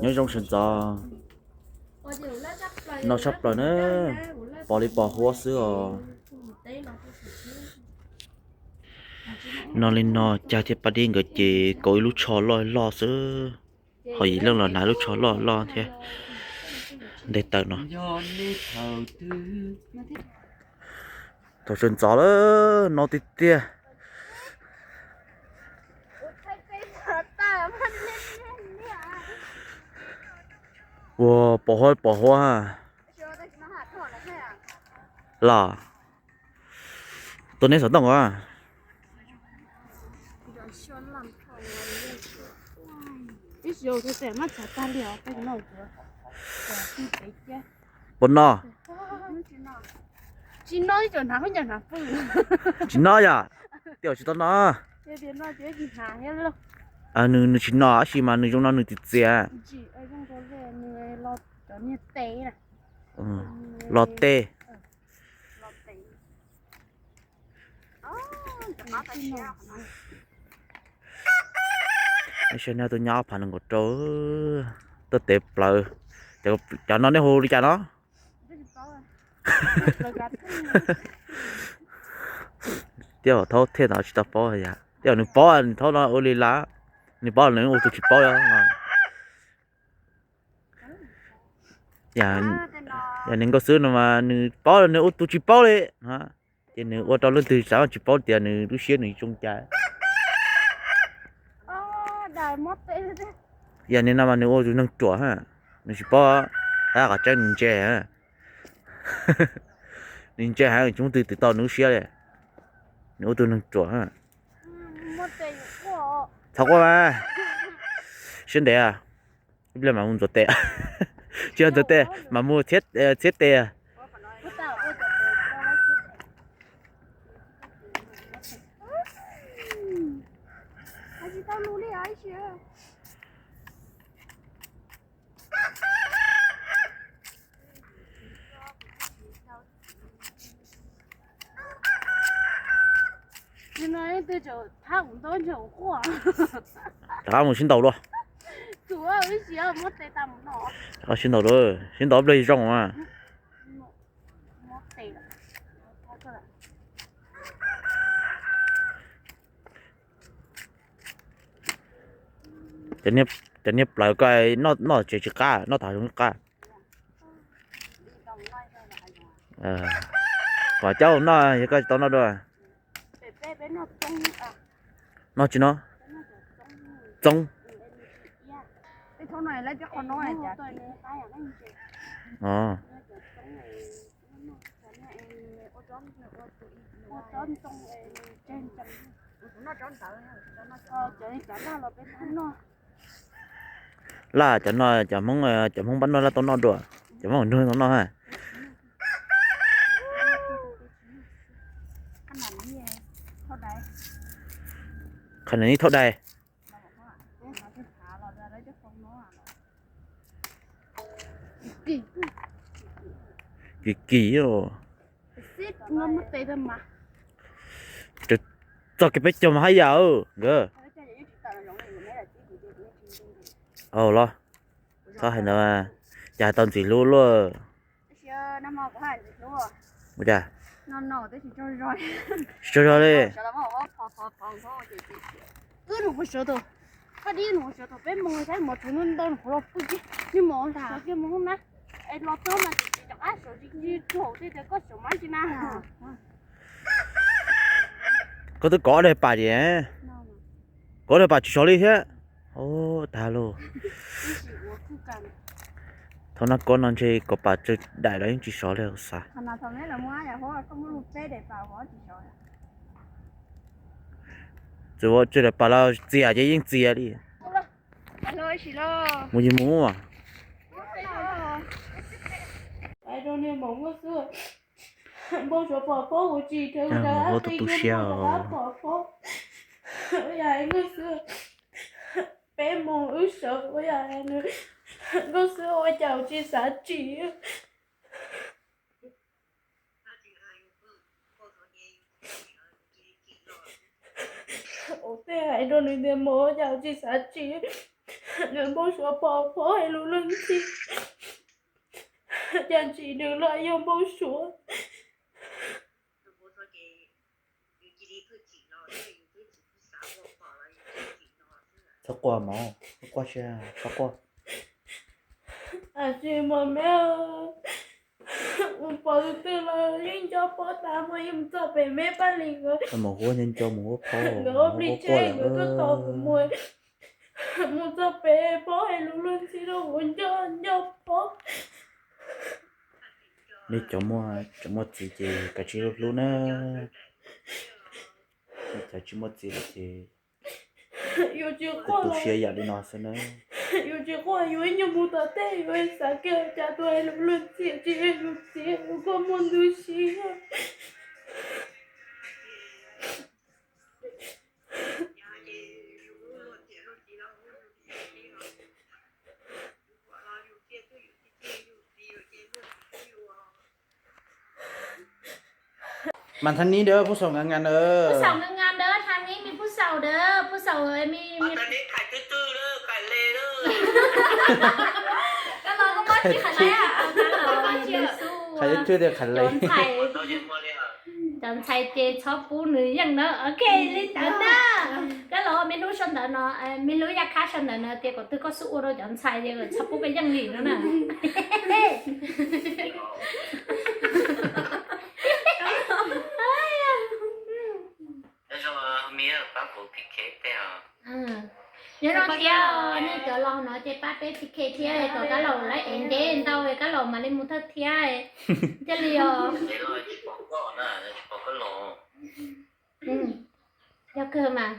Nyob zoo sawv ntxov, no tshaj plaws na, pos li pos huab xwb os. No li no, Cag thiab Paj Dib nkawd ces kaus ib lub tsho loj loj xwb, ho Yim Leej los hnav lub tsho loj loj thiab. Nte taws no. Thaum sawv ntxov lawm no tiag tiag. Ua pos huab pos huab los. Tus neb xov tooj os. Puas no? Tsis no yom, tej zaum tsis tau no. Nws, nws tsis no tab sis mas nws zoo no nws txias txias. Los teb. Neb saib, neb tus nyab ob phav nees nkaum rau, tuaj tev plawv. Cov no nej hu li cas no? Tej zaum thaub thiaj tsis tau paub yom, tej zaum nws paub nws thaub no ua li lawm, nws paub nws ua tus tsis paub. Yog nws nkauj xwb no mas nws paub nws ua tus tsis paub li, ces nws ua rau leej twg xav tsis paub tias nws lub siab nws zoo cas. Yog li no mas nws ua tus neeg ruam, nws tsis paub, qhov tseeb nws ntse, nws ntse heev, tsis muaj leej twg twv tau nws lub siab li. Nws ua tus neeg ruam. Txhob quaj mas, siab ntev, ib pliag mam mus ntxuav tes. Tsis yog ntxuav tes, mam mus txhiab tes. Rov qab mus sib ntaus dua. Rov qab sib ntaus dua, sib ntaus ib pliag zoo mas. Cov niag plaws ko noj tsev tsis qab, noj tag zoo qab. Kom cab noj yog koj tsis tau noj dua. Noj tsis noj? Txoob. Laj cov no, cov Hmoob, cov Hmoob npab noj laj tau noj dua, cov Hmoob nug tau noj ha. Qhov no ib thauj dais. Kim kim. Txog kev peb caug mas haj yam nkawd. Au los, txhob hais ntawd, cas tau ntxim hlub luaj. Ua cas? Tsis tsaug zog li. Koj twb kov daim pam tias, kov daim pam tsis sov li thiab. Tag lauj. Thaum no kov no ntshe kov pam tsawg daim los yeej tsis sov li xav. Txawm ua tsawg daim pam los txias ces yeej txias li. Mus yus mus. Mus ua tu tu siab os. Peb moos wb sawv ua yam nkauj xwb ua cas tsis xav tsim. Ua tej hais rau nws tias moos ua cas tsis xav tsim. Npau suav pom phob es lus luag ntxhi, cas tsis nws los yog npau suav. Txhob quaj mog, txhob quaj, txhob quaj. Tsis mas me, mus pom tus twg los yeej nco phob tas mas yeej mus txog pem me paj li nkawd. Mus huab nco nco mus huab phob, nkawd ob plig tsheb nkawd tuaj tos kuv mus, mus txog pem phob es lus luag ntxhi rau kuv nco nco phob. Nej cov muaj txiv ces kav tsij hlub hlub na. Nej cov tsis muaj txiv lawm ces yuav tsis quaj, tu siab yam li no xwb na. Yuav tsis quaj, yuav ib nyuag mus tom tej yuav xav kiag cas tus es lus luag ntxhi tsis yog yus txiv, yus koj muaj ntxhi. Mas thaj nib dawb pub saum nka nka na. Pub saum nka nka dawb, thaj nib me pub saum dawb, pub saum me. Qhais ib tug tias qhais le. Cov ntxhais ces txhob pub nws yeej na. Ok, li ntawd na. Kab laus, me hlub sau ntawv no, me hlub yaj khab sau ntawv no tias kom twg koj xub ua rau cov ntxhais ces txhob pub peb yeej li no na. Nyob zoo thiab nej cov laus no ces pab peb P K thiab kom kab laus laib ev nceb ntau kab laus mam li mus thawj thiab. Thiaj li os. Yog kawg mas.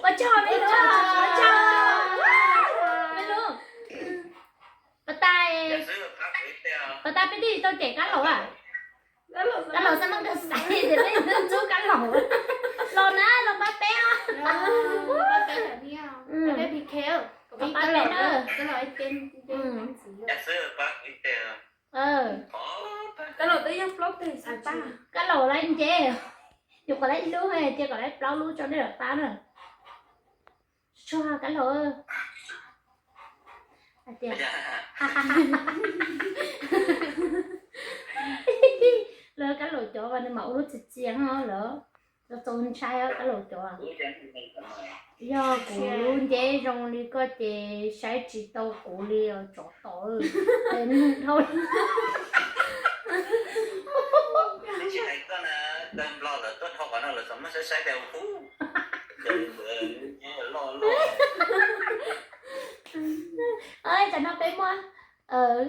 Ua tsaug me lub, ua tsaug me lub. Pas tas, pas tas peb twb tau cem kab laus a. Kab laus xab mab nkag xaiv tias peb ntxub kab laus. Los na, los pab peb os. Pab peb na. Kab laus laib nceb, yus kom laib ib lub, cia kom laib plaub lub tso nej los pab na. Tsuag kab laus. Hais tias, lawv kab laus cov mas nws mam ua lub txias txias no lawm. Txaus ntshai kab laus cov. Yog kuv lub nceb zoo li koj ces saib tsis tau kuv li os tsov tom. Tsis hais koj na, tag nplog lawv tuaj dhau qhov no lawv txawm muab saib saib tias hu loj loj. Tam no peb muaj,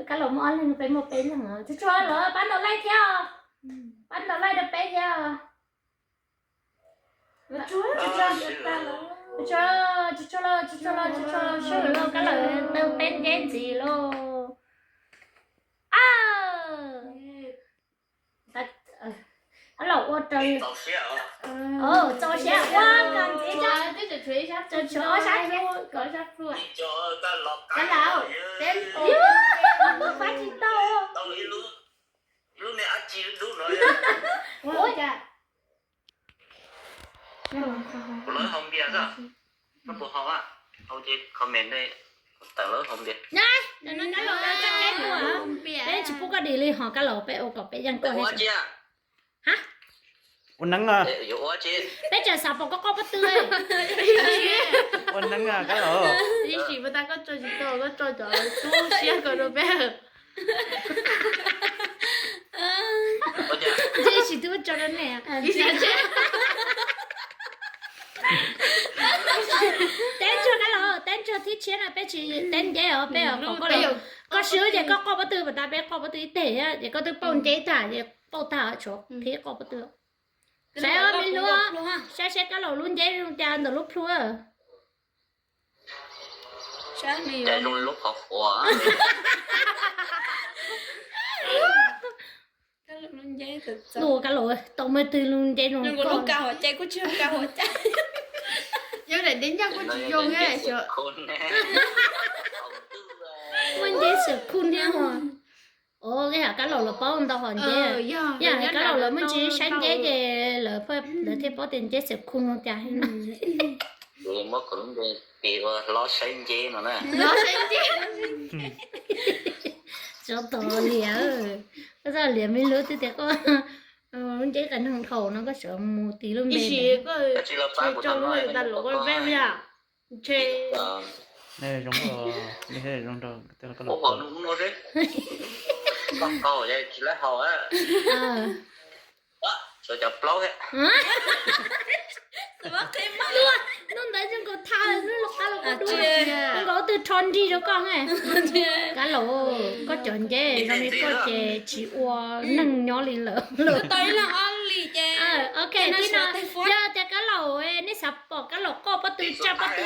kab laus muaj ob leeg peb muaj peb leeg. Tsuag tsuag los pab ntaus like thiab os. Pab ntaus like rau peb thiab os. Tsuag tsuag lauj, tsuag tsuag lauj, tsuag tsuag lauj, sawb lauj, kab laus tau peb nceb ntxiv lauj. Kab laus ua rau, txaus siab ua kom ntxiv, tshuav ob sab thiab. Kab laus, pab tsis tau. Lub niag ab tsi dub no. Kuv lawv haus npias xwb. Koj puas haus a? Haus ces comment tawm lawv haus npias. Peb tsis pub koj dim li ho kab laus, peb ua kom peb yeej koj. Ua neeb. Peb tseem xav pom koj qoj pob tw. Ua neeb kab laus. Ib sim puas tas koj tso tsis tau, koj tso cov tub siab ko rau peb. Ib sim twb tso rau ne. Teb ntsuag kab laus, teb ntsuag thib tshiab no peb tsis teb nceb os, peb os kom koj, koj swb ces koj qoj pob tw, puas tas peb qoj pob tw ib teg thiab ces koj twb pauj nceb tag ces pauj tag tshuav qhib qoj pob tw. Saib me hlub, saib saib kab laus lub nceb zoo cas ntawm lub plhu. Zoo li lub qhov quav. Lub kab laus tau muaj twg lub nceb zoo, lub ka huam cai kuj tsis ka huam cai. Yog daim deb ncaj kuj tsis zoo thiab. Muaj nceb xwm khum thiab os. Os, kab laus lawv paub ntau hom nceb. Yog kab laus lawv muaj ntsis saib nceb ces Lawv thiaj paub tias Nceb xeem khu no cas. Muab kuv lub npe tis ua Hlob Saib Nceb no na. Hlob Saib Nceb. Tsov tom liam, koj txoj liam me lub twb tias koj lub ntsej qas neeg dhau no koj sawv mus tis lub npe. Tsis los pab kuv tau no, nej zoo, nej zoo nraug, koj los no seb, koj tsis lab haus, sawv cov plaub thiab. Hnub ntawd zoo nkaus tha, hnub los qab los koj dua, zoo nkaus twg rho nrig rau koj ne. Kab laus, koj cov nceb zoo li koj ces tsis ua neeg nyob li lawm. Ok, yog tias kab laus nej xav pom kab laus qoj pob tw tsa pob tw